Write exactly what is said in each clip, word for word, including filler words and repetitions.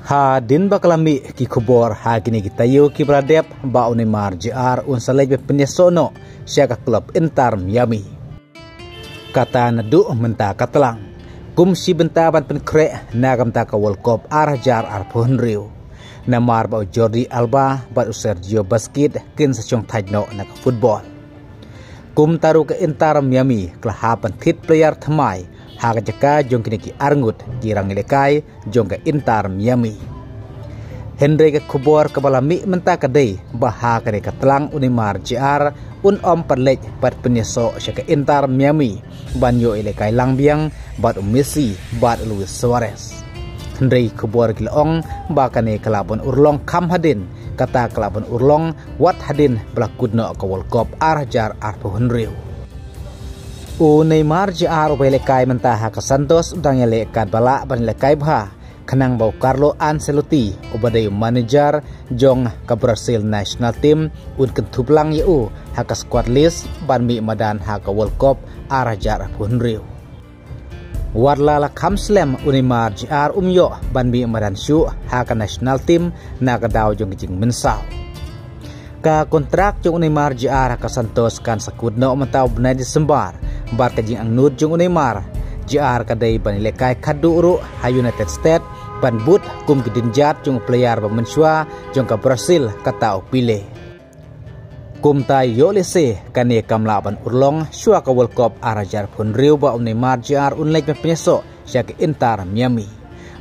Hadien ba ka la mih ki khubor ha kine ki taïew ki ba la dep ba u Neymar Junior un sa leit ban pynïasoh noh sha ka klub Inter Miami. Kata naduh mynta ka tlang kum shi bynta ban pynkhreh na ka bynta ka World Cup ar hajar arphew hynriew. Namar ba u Jordi Alba bad u Sergio Busquets kin sa shong thait noh na ka football. Kumta ruh ka Inter Miami ka la hap ban thied player thymmai ha ka jaka jong kine ki arngut ki rangïalehkai jong ka Inter Miami. Hynrei ka khubor ka ba la mih mynta ka dei ba ha kane ka tlang u Neymar Junior un ym pat leit ban pynïasoh sha ka Inter Miami ban ïoh ïalehkai lang biang bad u Messi bad u Luis Suarez. Hynrei khubor ki la ong ba kane ka lah ban urlong kham hadien, kata ka lah ban urlong wat hadien ba la kut noh ka World Cup ar hajar arphew hynriew. U Neymar Junior uba ïalehkai mynta ha ka Santos u dang ïaleh katba lah ban ïalehkai bha, khnang ba u Carlo Ancelotti uba dei u manager jong ka Brazil national team un kynthup lang ïa u ha ka squad list ban mih madan ha ka World Cup ar hajar arphew hynriew. Wat la la kham slem u Neymar Junior um ïoh ban mih madan shuh ha ka national team na ka daw jong ka jingmynsaw. Ka kontrak jong u Neymar Junior ha ka Santos kan sa kut noh mynta u bnai Disembar bad ka jingangnud jong u Neymar Junior ka dei ban ïalehkai khadduh ruh ha United States ban bud kum ki dienjat jong u player ba mynshuwa jong ka Brazil, kata u Pele. Kumta ïoh lehse kane kam lah ban urlong shuwa ka World Cup ar hajar arphew hynriew ba u Neymar Junior un leit ban pynïasoh sha ka Inter Miami.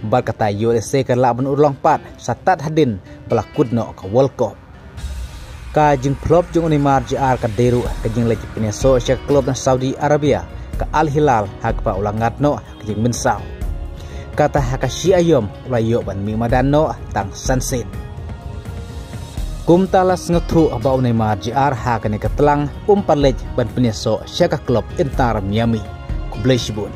Bad kata ïoh lehse ka lah ban urlong pat sa tad hadien ba la kut noh ka World Cup. Ka jingphlop jong u Neymar Junior ka dei ruh ka jingleit pynïasoh sha ka klub na Saudi Arabia, ka Al Hilal, ha kaba u la ngat noh ha ka jingmynsaw. Kata ha ka shi aïom u la ïoh ban mih madan noh tang san sien. Kumta la sngewthuh ba u Neymar Junior ha kane ka tlang um pat leit ban pynïasoh sha ka klub Inter Miami. Khublei shibun.